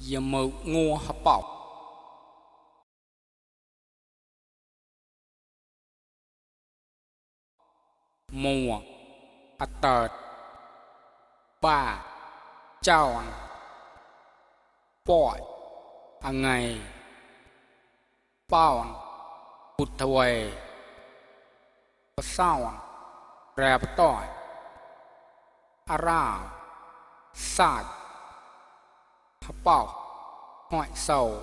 giờ mơ ngô hấp bọc mùa à tợt ba chào bỏi à ngày bao hụt thầy sao rẹp tỏi à ra sạch hấp bọc hoại sầu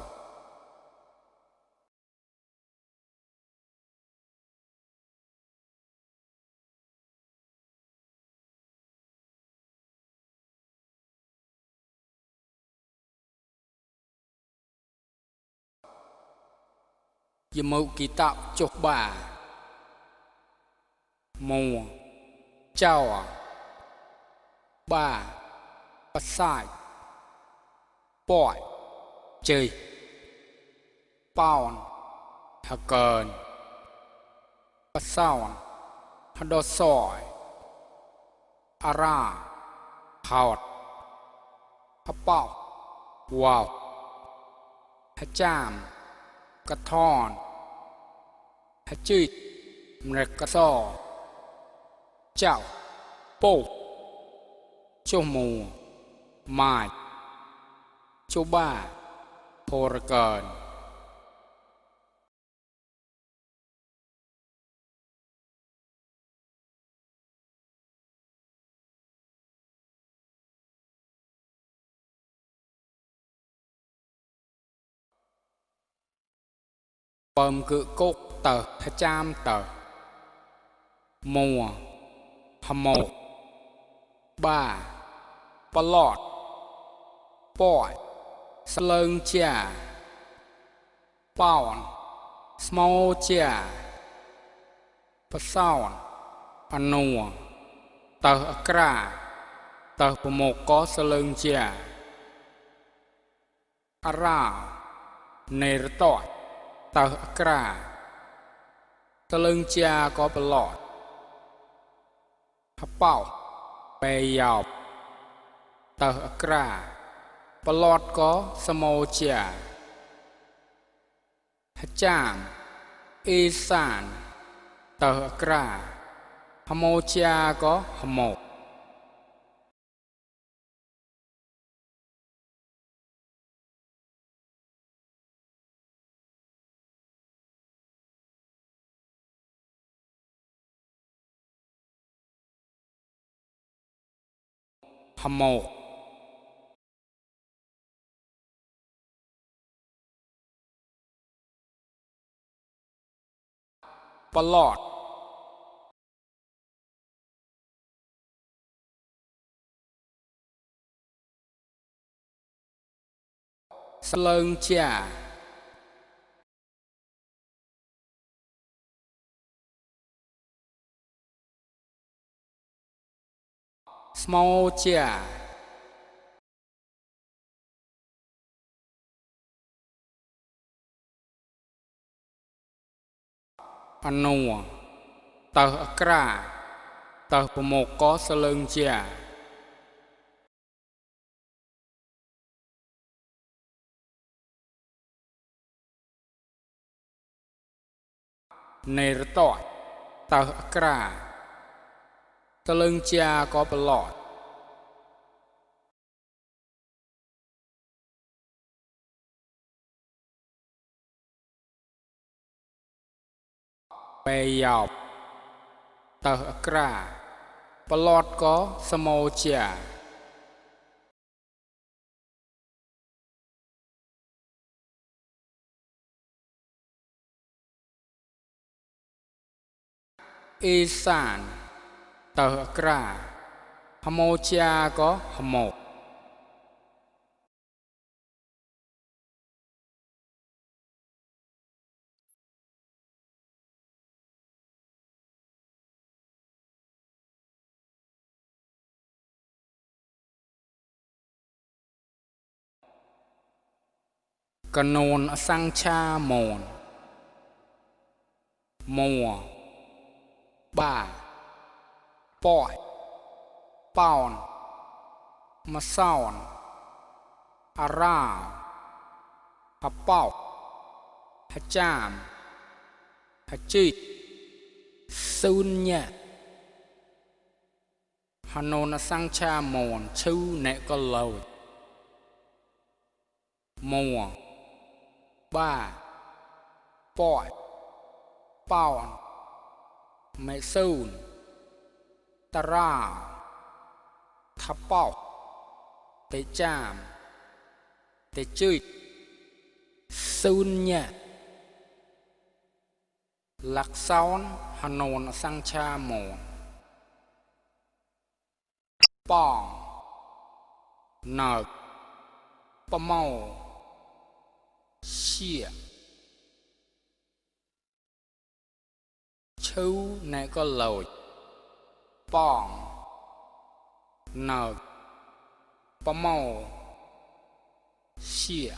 giờ mơ kỳ tạo chục bà mùa chào ba sai bỏi chơi bao hả cờn sao hả đo sỏi à ra hào hả bọc wow hả chạmกระท่อนฮะจืดมรกซอเจ้าโป๊กโจมูมายโจบ้าโพรเกินเปิมกึกกเตอฮะจามเตอมัวฮะโมบ้าปลอดป่อยสเลิงเจียป้อนสมอเจียปะเศร้าอนัวเตอกระเตอปโมกก็สเลิงเจียอาราเนรตอดเตอกระตะลึงเจียก็ปลอดฮะเป้าไปยาวเตอกระปลอดก็สมอเจียฮะจามอีสานเตอกระฮะโมเจียก็ฮะโมฮะโมปลอดสเลิงเจียสมอเจียอนัวเตอกระเตอปโมกก็สเลิงเจียเนรตอดเตอกระตะลึงเจียก็ปลอดไปยาวเตอกระปลอดก็สมอเจียอีสานเตอกระฮะโมเจียก็ฮะโมกะโนนอสังชาโมนมัวบ้าป่อยป้อนมาซ่อนอ อาราพะเป้าพะจามพะจีซูนเนี่ยฮานนสังชามอนชื่อเนก็เลยมัวบ้าปอยเป้าไม่ซูนตาราทับเป้าเตจามเตจืดซูนเนี่ยหลักซ้อนฮานนสังชามอนป้องเนกปะเมาเชี่ยชื่อในก็เลยป้องเนกปะเมาเชี่ย